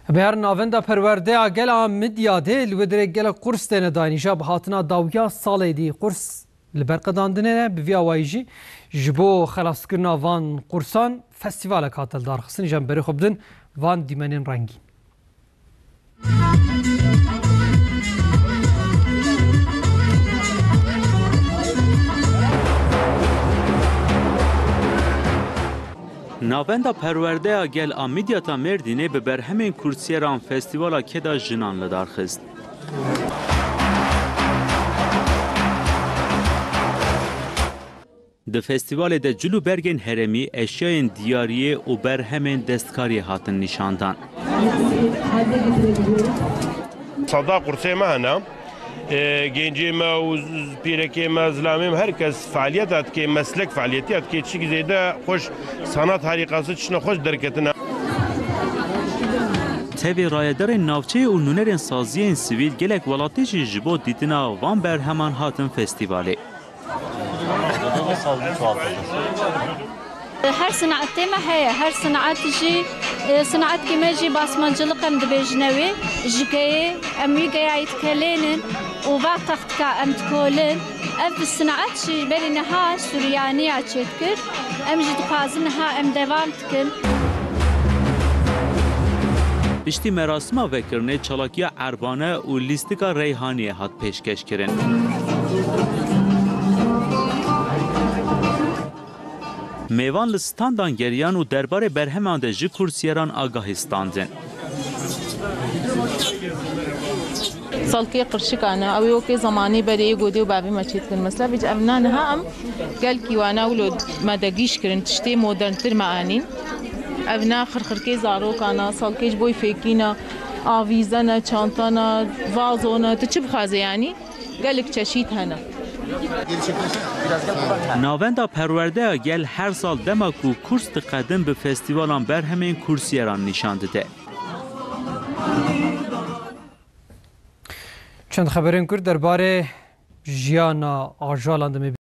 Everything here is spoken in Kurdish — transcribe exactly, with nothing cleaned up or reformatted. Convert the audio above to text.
Bi her navenda perwerdeya gel a Midyadê li wê derê gelek qurs têne dayîn. Îja bi hatina dawiya salê dî qurs li ber qedandinê ne. Bi vî awayî jî ji bo xelaskirina van qursan festîvalek hate lidarxistin. Îja em berê xwe bidin van dîmenên rengîn. Navenda Perwerdeya Gel a Midyata Mêrdînê bi berhemên kursîyeran Festîvala Keda Jinan li dar xist. Di festîvalê de cil û bergên herêmî, eşyayên diyariyê û berhemên destkariyê hatin nîşandan. Seda qursê me hene. E, gencê me û z-, pîrekê me, zilamê me, her kes fealiyeta dike, meslek fealiyetiya dike, çik zêde xweş sanat harîkası çişna xweş derketine. Tevî rayedarên navçeyê û nûnerên saziyên sivîl gelek welatî jî ji bo dîtina van berheman hatin festîvalê. Her sinetê me heye, her sinet jî, e, sinetkî me jî basmancılık em dibêjine wê, ji geyê, em wî geyayî dikelênin û va textika em dikolin. Ev sinet jî berî niha Suryaniya çêdikir, em jî dixwazin niha em devam dikin. Piştî merasima vekirinê, çalakiya erbane û lîstika reyhaniyê hat pêşkêş kirin. Mêvan li standan geriyan û derbarê berheman de ji kursîyeran agahî standin. Salkê qirşikane, ew ê wekê zemanî berê yê godê û bavê me çêdikin. Mesela vêc ev na niha em gelkî wana wilo me de gîş kirin, tiştê moderntir me anîn. Ev na xirxirkê zarokana, salkê ji boy fêkîna, avîzene, çantana, vazone, tu çi bixwaze yanî? Gelek çeşît hene. Navenda Perwerdeya Gel her sal dema ku kurs diqedin bi festîvalan berhemên kursîyeran nîşan dide. Çend xeberên kurt derbarê jiyana ajalan demê